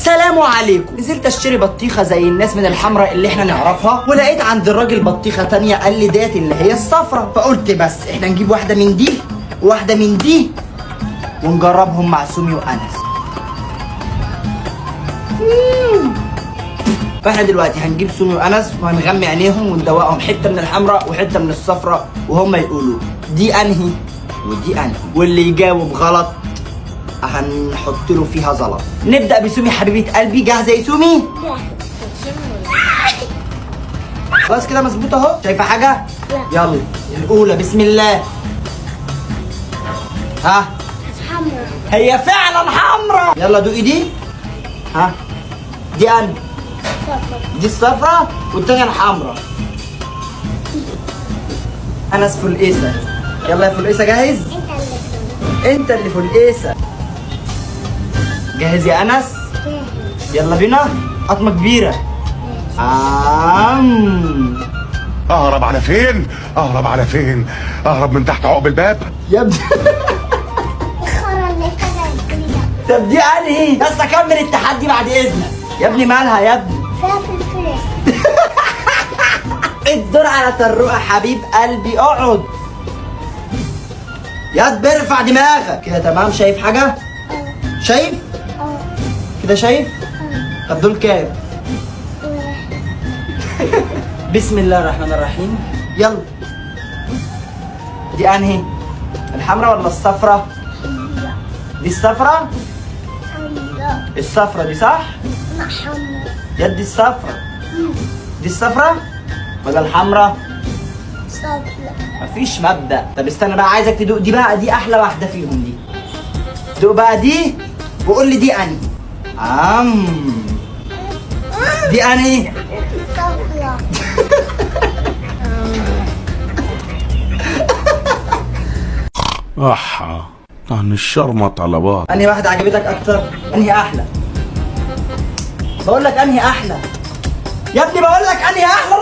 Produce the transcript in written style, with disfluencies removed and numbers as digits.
سلام عليكم. نزلت اشتري بطيخه زي الناس من الحمراء اللي احنا نعرفها، ولقيت عند الراجل بطيخه تانية، قال لي ديت اللي هي الصفرة. فقلت بس احنا نجيب واحدة من دي وواحدة من دي ونجربهم مع سومي وانس. فاحنا دلوقتي هنجيب سومي وانس وهنغمي عينيهم وندوقهم حتة من الحمراء وحتة من الصفراء، وهم يقولوا دي انهي ودي انهي، واللي يجاوب غلط هنحط له فيها زلط. نبدا بسومي حبيبه قلبي. جاهزة يا سومي؟ خلاص كده مظبوط اهو. شايفه حاجة؟ لا. يلا الاولى، بسم الله. ها؟ حمرا. هي فعلا حمراء. يلا دوقي دي. ها، دي انهي؟ صفرا. دي الصفرة والتانية الحمراء. أنس فلقيسة، يلا يا فلقيسة، جاهز؟ انت اللي أنت اللي فلقيسة. جاهز يا أنس؟ جاهز. يلا بينا، قطمة كبيرة. عم اهرب على فين؟ اهرب على فين؟ اهرب من تحت عقب الباب؟ يا ابني. الخرا اللي اتفتحت كده. طب دي أنهي؟ بس أكمل التحدي بعد إذنك يا ابني. مالها يا ابني؟ فيها فلفل. الدور على طروقة حبيب قلبي. اقعد يا ارفع دماغك كده. تمام، شايف حاجة؟ اه. شايف؟ اه. كده شايف؟ اه. طب دول كام؟ واحد. بسم الله الرحمن الرحيم. يلا دي انهي؟ الحمراء ولا الصفراء؟ حمرا. دي الصفراء؟ حمرا. الصفراء دي صح؟ لا، حمرا. يا دي الصفراء. دي الصفراء ولا الحمراء؟ صفرا. مفيش مبدأ. طب استنى بقى، عايزك تدوق دي بقى، دي احلى واحدة فيهم دي. دوق بقى دي وقول لي دي انهي. دي انهي؟ صفرا. احا عن الشرمط على بعض. انهي واحدة عجبتك اكتر؟ انهي احلى؟ بقول لك انهي احلى يا ابني، بقول لك انهي احلى.